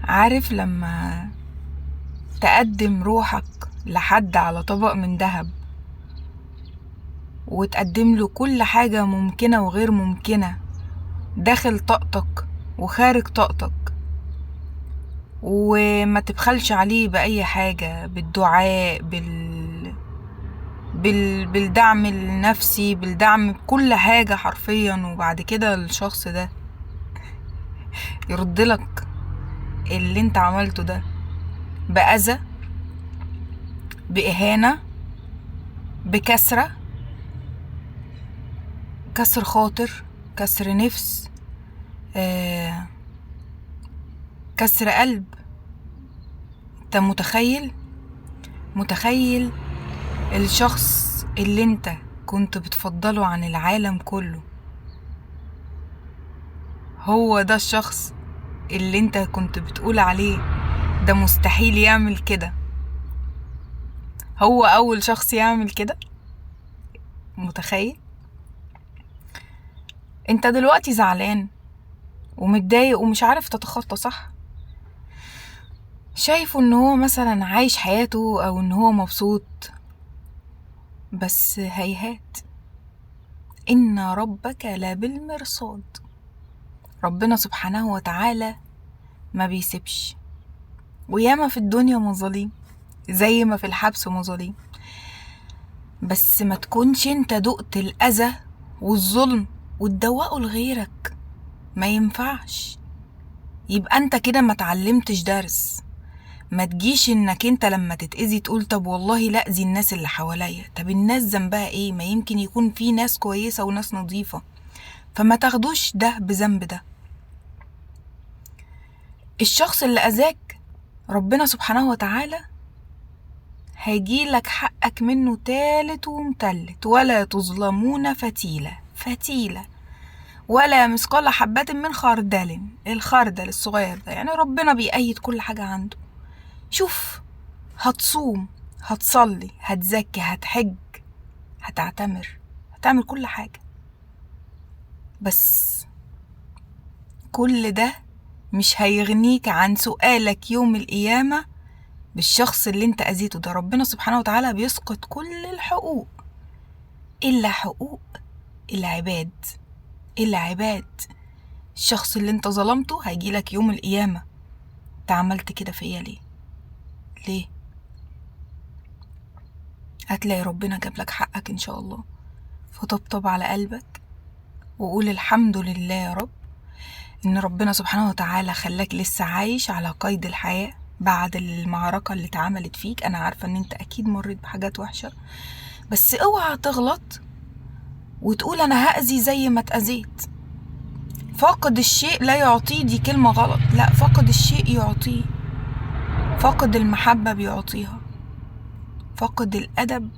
عارف لما تقدم روحك لحد على طبق من ذهب وتقدم له كل حاجة ممكنة وغير ممكنة، داخل طاقتك وخارج طاقتك، وما تبخلش عليه بأي حاجة، بالدعاء، بالدعم النفسي، بالدعم بكل حاجة حرفيا. وبعد كده الشخص ده يرد لك اللي انت عملته ده بأذى، بإهانة، بكسرة، كسر خاطر، كسر نفس، كسر قلب. انت متخيل الشخص اللي انت كنت بتفضله عن العالم كله هو ده الشخص اللي انت كنت بتقول عليه ده مستحيل يعمل كده، هو اول شخص يعمل كده؟ متخيل؟ انت دلوقتي زعلان ومتضايق ومش عارف تتخطى، صح؟ شايفه ان هو مثلا عايش حياته او ان هو مبسوط، بس هيهات، ان ربك لبالمرصاد. ربنا سبحانه وتعالى ما بيسيبش، وياما في الدنيا مظالم زي ما في الحبس مظالم، بس ما تكونش انت دقت الاذى والظلم وتدوقه لغيرك، ما ينفعش. يبقى انت كده ما تعلمتش درس. ما تجيش انك انت لما تتأذي تقول طب والله لا اذي الناس اللي حواليا. طب الناس ذنبها ايه؟ ما يمكن يكون في ناس كويسة وناس نظيفة، فما تاخدوش ده بذنب ده. الشخص اللي اذاك ربنا سبحانه وتعالى هيجيلك حقك منه تالت ومتلت. ولا تظلمون فتيلة، فتيلة ولا مثقال حبة من خردل، الخردل الصغير ده. يعني ربنا بيأيد كل حاجة عنده. شوف، هتصوم، هتصلي، هتزكي، هتحج، هتعتمر، هتعمل كل حاجة، بس كل ده مش هيغنيك عن سؤالك يوم القيامة بالشخص اللي انت أذيته ده. ربنا سبحانه وتعالى بيسقط كل الحقوق إلا حقوق العباد. العباد، الشخص اللي انت ظلمته هيجيلك يوم القيامة، انت عملت كده فيا ليه؟ ليه؟ هتلاقي ربنا جاب لك حقك ان شاء الله. فطبطب على قلبك وقول الحمد لله يا رب ان ربنا سبحانه وتعالى خلاك لسه عايش على قيد الحياة بعد المعركة اللي اتعملت فيك. انا عارفة ان انت اكيد مريت بحاجات وحشة، بس اوعى تغلط وتقول انا هأذي زي ما اتأذيت. فاقد الشيء لا يعطيه، دي كلمة غلط. لا، فاقد الشيء يعطيه، فاقد المحبة بيعطيها، فاقد الأدب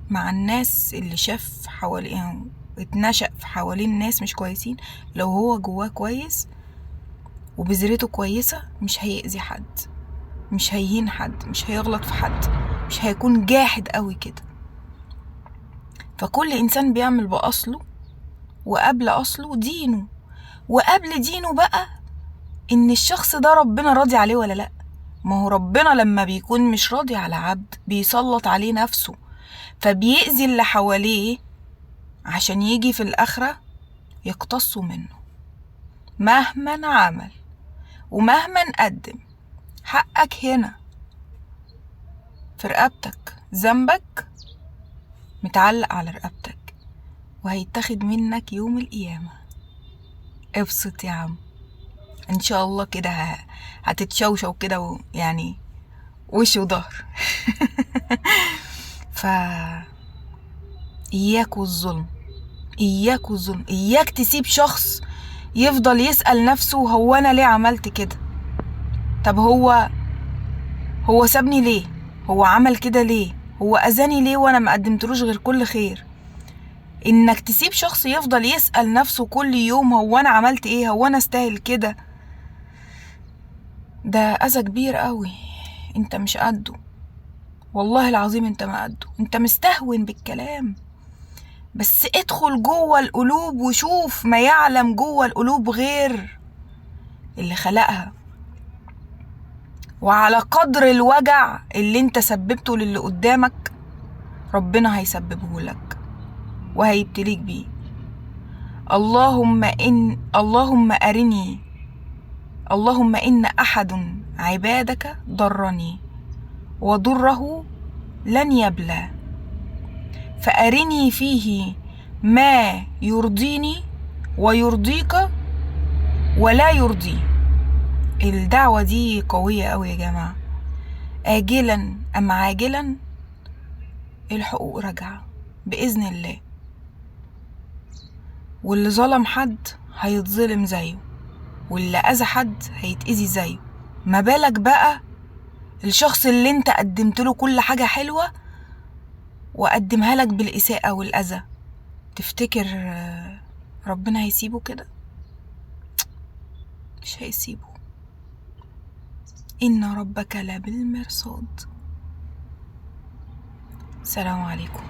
مع الناس اللي شاف حواليهم، اتنشأ في حوالين ناس مش كويسين، لو هو جواه كويس وبذرته كويسة مش هيأذي حد، مش هيهين حد، مش هيغلط في حد، مش هيكون جاحد قوي كده. فكل إنسان بيعمل بأصله، وقبل أصله دينه، وقبل دينه بقى إن الشخص ده ربنا راضي عليه ولا لأ. ما هو ربنا لما بيكون مش راضي على عبد بيسلط عليه نفسه، فبيأذي اللي حواليه عشان يجي في الآخرة يقتصوا منه. مهما عمل ومهما قدم، حقك هنا في رقبتك، ذنبك متعلق على رقبتك وهيتاخد منك يوم القيامة. ابسط يا عم، ان شاء الله كده هتتشوشو كده يعني وش وظهر. ف اياك والظلم، اياك والظلم، اياك تسيب شخص يفضل يسأل نفسه هو انا ليه عملت كده؟ طب هو سابني ليه؟ هو عمل كده ليه؟ هو اذاني ليه وانا ما قدمتلوش غير كل خير؟ انك تسيب شخص يفضل يسأل نفسه كل يوم هو انا عملت ايه؟ هو انا استاهل كده؟ ده اذى كبير قوي، انت مش قده، والله العظيم انت ما قده، انت مستهون بالكلام. بس ادخل جوه القلوب وشوف ما يعلم جوه القلوب غير اللي خلقها. وعلى قدر الوجع اللي انت سببته للي قدامك ربنا هيسببه لك وهيبتليك بيه. اللهم أرني، اللهم إن أحد عبادك ضرني وضره لن يبلى، فأرني فيه ما يرضيني ويرضيك ولا يرضيه. الدعوة دي قوية أوي يا جماعة. آجلا أم عاجلا الحقوق راجعة بإذن الله، واللي ظلم حد هيتظلم زيه، واللي أذى حد هيتأذي زيه. ما بالك بقى الشخص اللي انت قدمت له كل حاجة حلوة وقدمها لك بالإساءة والأذى، تفتكر ربنا هيسيبه كده؟ مش هيسيبه. إن ربك لبالمرصاد. السلام عليكم.